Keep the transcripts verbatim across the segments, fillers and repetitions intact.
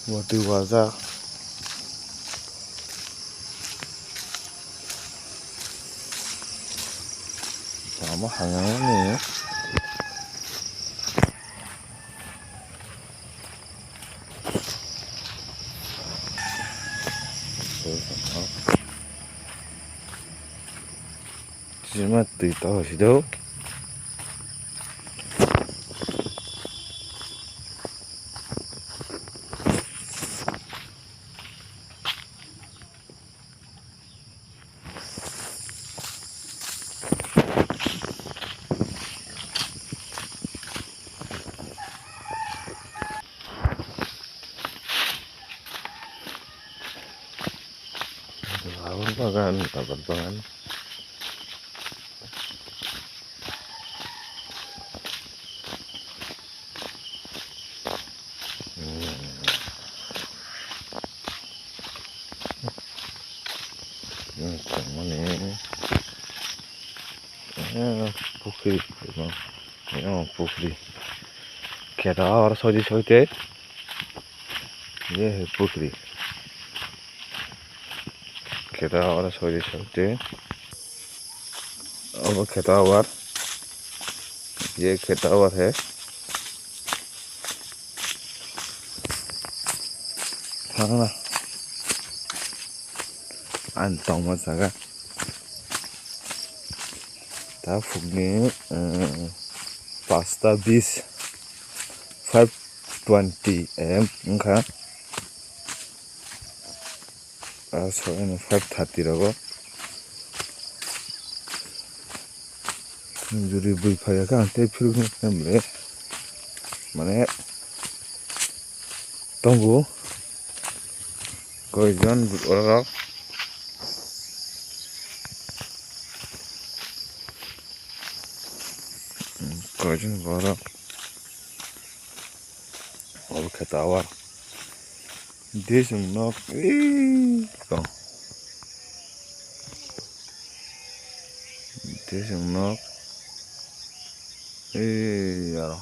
Watwi wajak. Tamo hangyangmani. Sima twi to si do. Rubber bagan, rubber bagan. Hmm, tongmani. Eh, pukhri, eh, pukhri. Khe ta oro soi di soi te. Ye he pukhri. Khe ta oro soi di soi te. Obo khe ta abar. Ye khe ta abar he. Thangna. Ang tongma jaga. Ta phukni, eh, pasta bis, five twenty M wngkha. Ah, so, ano five thirty rogo. Juri bui phaiya khe ang tei phirukno khe mle. Mane tongo koijon borok. Koijon borok. Obo khe tower. Disung nok, ee, kong. Disung nok, ee, aro.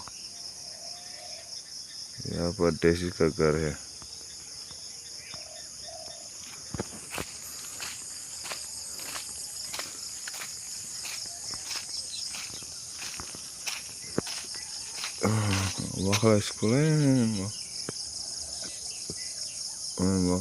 Yahan par desi ka ghar hai. Omo khe school, eh, omo. Omo.